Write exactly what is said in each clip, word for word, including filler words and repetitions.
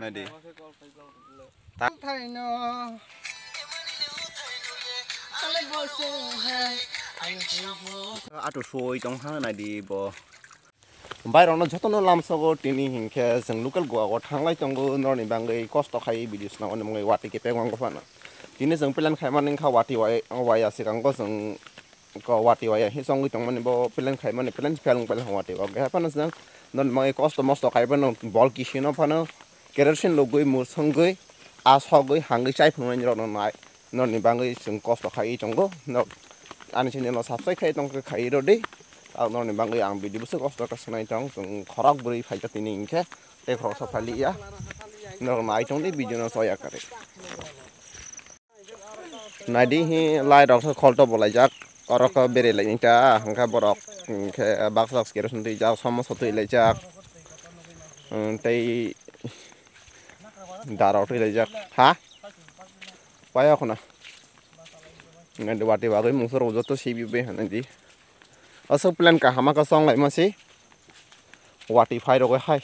Naidi. Thaino. Atu soi tong ha naidi bo. Bai rokno jotono lamsogo tini hinkhe chwng local Goa o thanglai tongo norni bagwi kosto khai video swnamani bagwi watwi kepeng wngkha phano. Tini chwng plan khaimani wngkha watwi wai, wai ya swkango chwng ko watwi wai ya hi chongwi tongmani bo plan khaimani plan phel wng phel wng watwi o. Khe phano chwng norni bagwi kosto mosto khai phano bol kisino phano kerosene lugwi musungwi a sogwi hangwi chai phunuknai rokno nai. Norni bagwi chwng kosto khai tongo. Norok ani channel no subscribe khai tongkhe khai rw di. Ang norni bagwi ang video bwswk kosto khe swnai tong. Chwng khorok bwrwi phaikha tini hinkhe tei khoroksa phai liya. Norok nai tong di video no soya kwrwi. Naidi hi light rok khe kholto bo laijak. Oro khe bere lai ta hwnkhe borok hinkhe baksa kerosene twi jak somoso twi laijak. Tei darok twi laijak ha. Paya khuna. Nadi wati bagwi mungsa rok joto sibi be hanadi. Aswk plan kaham khe chong lai masi. Wati phai rogwi hai.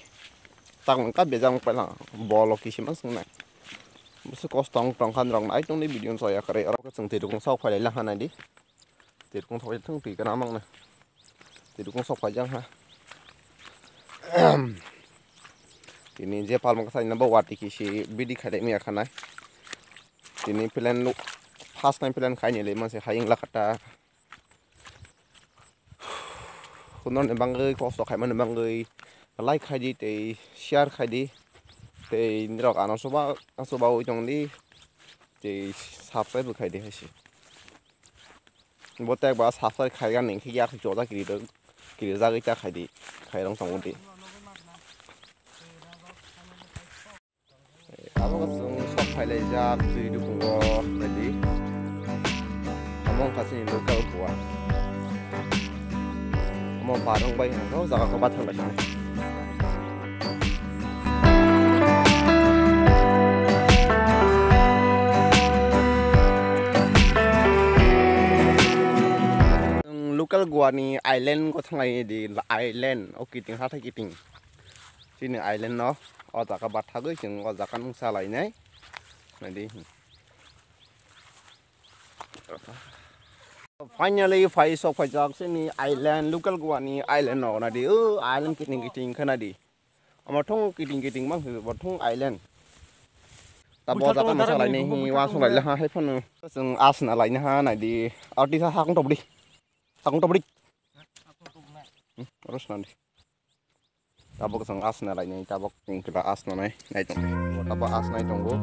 Tak nang ka bejang pala bolo kisi ma swngnai. Bwswk kosto wng tong kha norok nai tongni video no soya kwrwi. Oro khe chwng twi rukung sok phai lai la hanadi. Twi rukung sok phai thung twi kana mang na. Twi rukung sok phai jang ha. Tini je palma kasa ina bo wati kisi bidi khai lai maya khanai. Tini plan lu first time plan khai ni le mase haying la kata. Hunor ni bangwi kosto khai mani bangwi like khai di tei share khai di tei nirok ano suba suba ui tong di tei subscribe khai di hai se. Bo tek ba subscribe khai gan ning khe yak joda kiri rok kiri jagwi ta khai di khai rong tong di. Abo chwng sok phai lai jak twi dukungo nadi. Amo wngkha chini local Goa. Amo barong bai hwnwi o jaga khe bathang lai sinai. Local Goa ni island go thanglai di island o kiting hathai kiting. Chini island no o jaga bathagwi chwng o jaga nung chalainai. Nadi. Finally phai sok phaijak chini island local Goa ni island no nadi o island kiting kiting khe nadi. Omo thung kiting kiting mang bo thung island. Tabo o jaga nung chalainai hi wa sung lai laha hai phano. Chwng asna laina ha nadi. Artist ha hakung tobdi. Hakung tobdi. Oro swnamdi. Tabok chwng asna lainai, tabok chwng kela asna nai, nai tong. Tabok asnai tongo.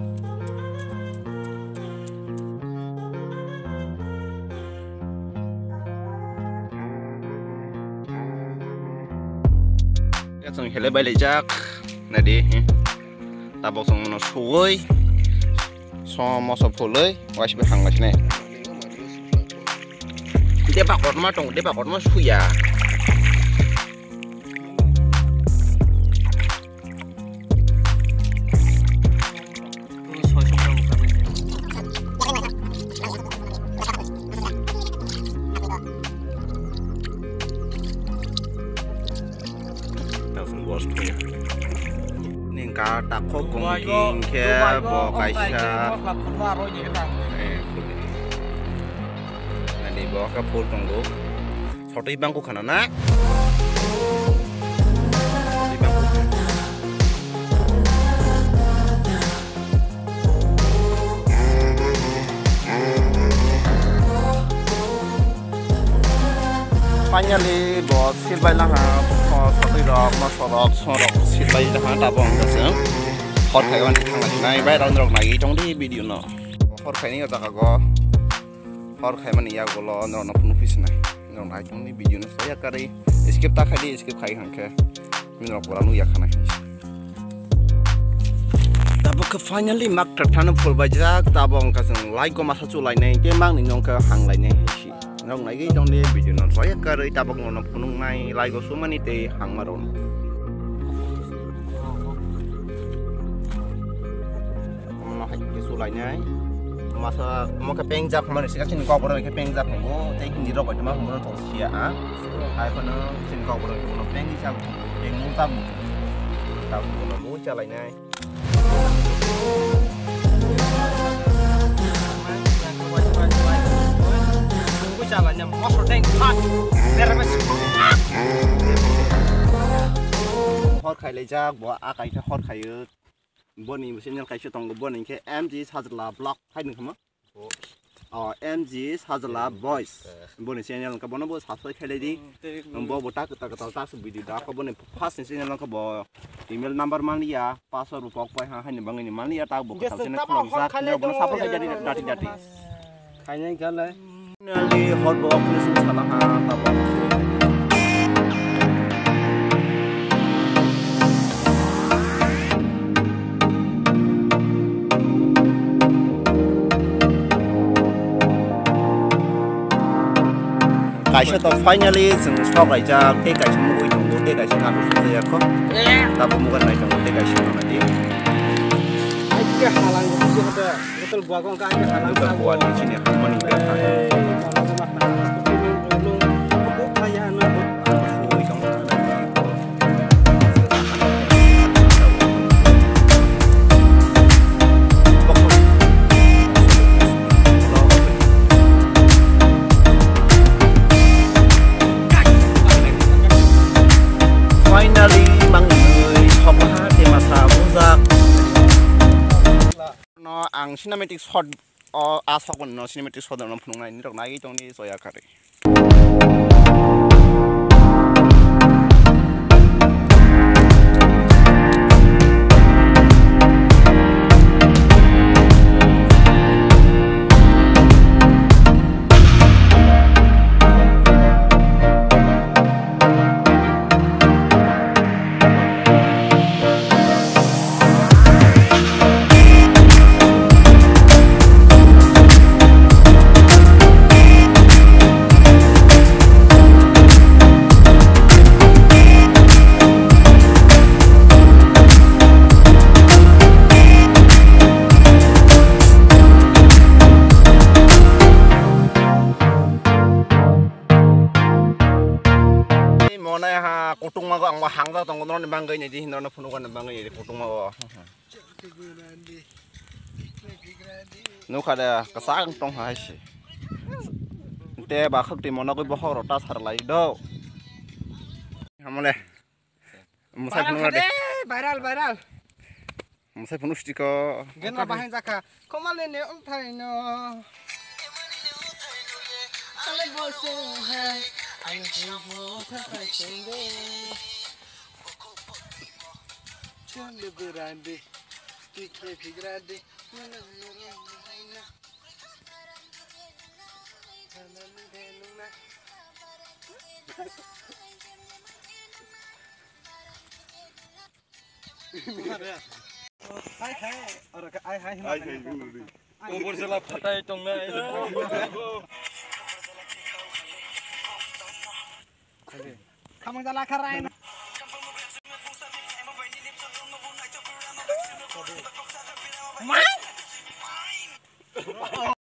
Ya chwng hele bai laijak, nadi, hmm. Tabok chwng no suwoi, som moso phuloi, waisbe hang lai sinai. Deba kotorma tong, deba kotorma suya. Ningka takhok kongking khe bo kaisa. Ani bo khe phul tongo. Sotwi bangkuk khana na? Finally, bo silbai laha, sotwi rok, moso rok, song rok silbai laha, tabok hwnkhe chwng hor khaimani thangna sinai, bai round rok naiwi tongdi video no. Hor khaini o jaga go, hor khaimani yagulo norokno phunukphi sinai. Norok naitongni video no saya karwi skip ta khaidi, skip khai hwnkhe norok pura nukya khana. Tabok khe finally mak thano phulbaijak, tabok wngkha chwng like o masa chulainai tei makni nongkha hanglainai hai si. Norok naigwi tongdi video no saya karwi tabok norokno phunuknai like o sumani tei hangma rok. Omo hai khe sulainai. Masa omo khe pengjak hwnmani sika chini kokborok hai khe pengjak tongo tei hindi rok bai tongma hwnmano tong sia a. Hai phano chini kokborok hai phano pengwi chak pengmung chak tabuk bono mui chalainai. Kailaijak bo a kaisa hor khaio. Boni channel kaisa tongo, boni khe M G Sajla Vlog hai nung khamo. Oh. Oh, M G Sajla Boys. Eh. Boni channel ka bono bo subscribe khailai di. Hmm, tei bo bo tak tak tak tak video da ko boni first channel ka bo email number manliya, password bo pok pai ha, haini bangni manliya, tak bo ka channel khulok jak, bono subscribe dati dati dati. Khainai khalai. Finally, hot box ni sung sana ha, tabok. Kaisa to finally chwng sok laijak, tei kaisa mugwi tongo, tei kaisa nathok sujaya kho. Tabok mugan nai tongo, tei kaisa nang nai di. Aike halang, hotel buago wngkha, aike halang. Hotel buani chini hamani. Finally, mangnwi sokha tei masa bujak. No, ang cinematic shot o, a sokmani no cinematic shot no phunuknai ni rok nai tongni soya kari. Monai ha kutungma go ang bo hangjak tongo noroni bangwi ni di noroni phunukani bangwi ni di kutungma go. Nukha de kwchang tongkha hai se. Te ba khwk twi monogwi bokhok rok ta sar lai do. Hamole. Mwsai phunuk de. Viral, viral. Mwsai phunuk stiko. Genma bahai jakha. Komale ne umthai no. Ale bo se hai. Ai bo tha khai sende. Chale berande. Tikhe bigrande. Hai, hai. Ora ka, ai, hai, hai, hai. Ubur jela phatai tongnai. Khamang jala kharai.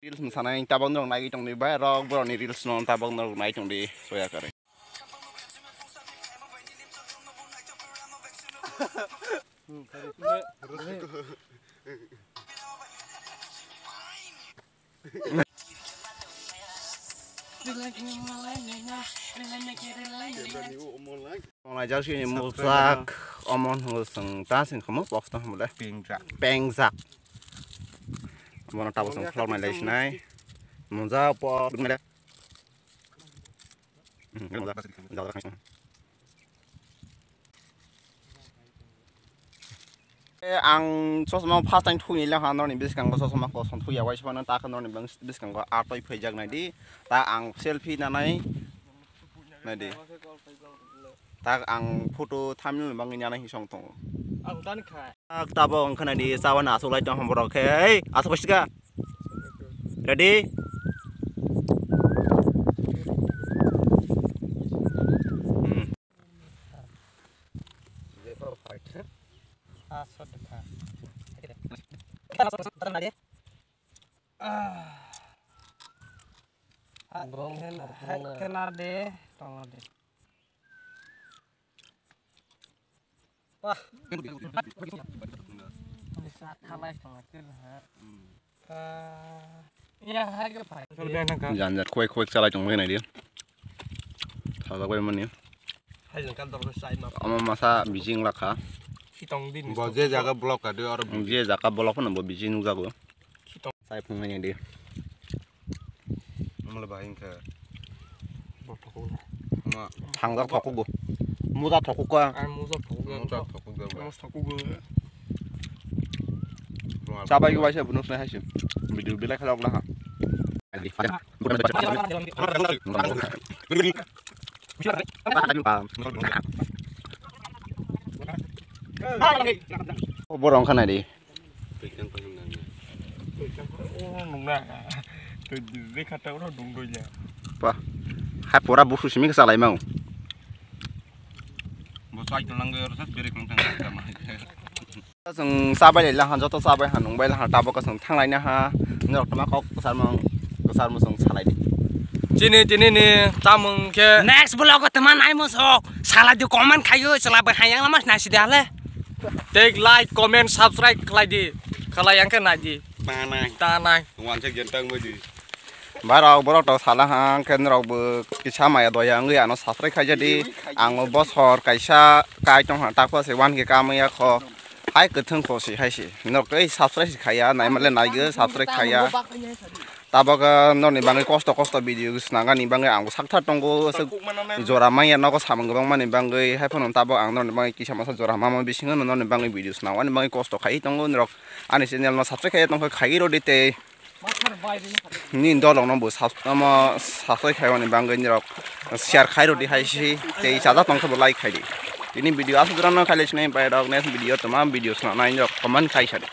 Reels msanai tabok norok nai tongdi bai rok borokni reels no tabok norok nai tongdi soya kare. Tongnai jak sini mujak omon hwngo chwng ta sin kamo box tong hwnle. Pengjak. Pengjak. Bono tabuk chwng khulok nai lai sinai. Mujak po. Ang chosma first time thuni le ha norni biskango chosma kosom thuya waisa phano ta norni biskango atoi phaijaknai di ta ang selfie nanai nai di ta ang photo thumbnail bangwi nanai hisong tongo. Ang tani kha. Tabok wngkha nai di chawan aswk lai tong borok khe ei aswk paisika. Ready? Hmm. Wah. Bisa thalai tong akhir ha. Ah, iya, harga pai. Janjak khuai khuai chalai tong nai di. Thalai bai mani. Omo masa bijing lakha. Bo je jaga block ka de aro. Je jaga block no bo bijing nukjago. Sai phung nai di. Omo le bahai khe. Thangjak thokugo. Muja thokugo. Muja thokugo. Muja thokugo. Chabai gwaisa bunus nai haisi. Video belai khalok laha. Borok wngkha nai di. Hai pura busu simi khe chalai mau. Chwng chabai lai laha, joto chabai ha, nungbai laha, tabuk chwng thanglai naha, norok tama kok kwcharmung, kwcharmung chwng salai di. Chini, tini ni chamung khe next vlog o tama naimung sok, salai di comment khayo, chwla bai hayang lama nasi di ale. Tei like, comment, subscribe khlai di, khlai yang khe nai di. Ta nai. Ta nai. Wansa gentang bai di. Borok, borok to sala hang khe norok bo kisa maya doya wngwi ano subscribe khaijadi. Ang bosor kaisa kai tong ha, takpa se one K kamaya kho. Hai kwthwng kho si hai si. Norok tei subscribe si khaya, naima le naigo, subscribe khaya. Tabok, ah, norokni bagwi kosto kosto video swnamani bagwi ang sakthar tongo. Aswk jora manya nogo samung kwbangmani bagwi. Hai phano tabok ang norokni bagwi kisa masa jora mama bisingo norokni bagwi video swnamani bagwi kosto khai tongo norok. Ani channel no subscribe khaya tongkha, khai rw di tei. Nini dolok no bo sub-, omo subscribe khaimani bagwi nirok share khai rw di hai si, tei chajak tong khe bo like khai di. Tini video aswk jora no khai lai sinai pai rok, next video toma video swnam nai nirok comment khai sa di.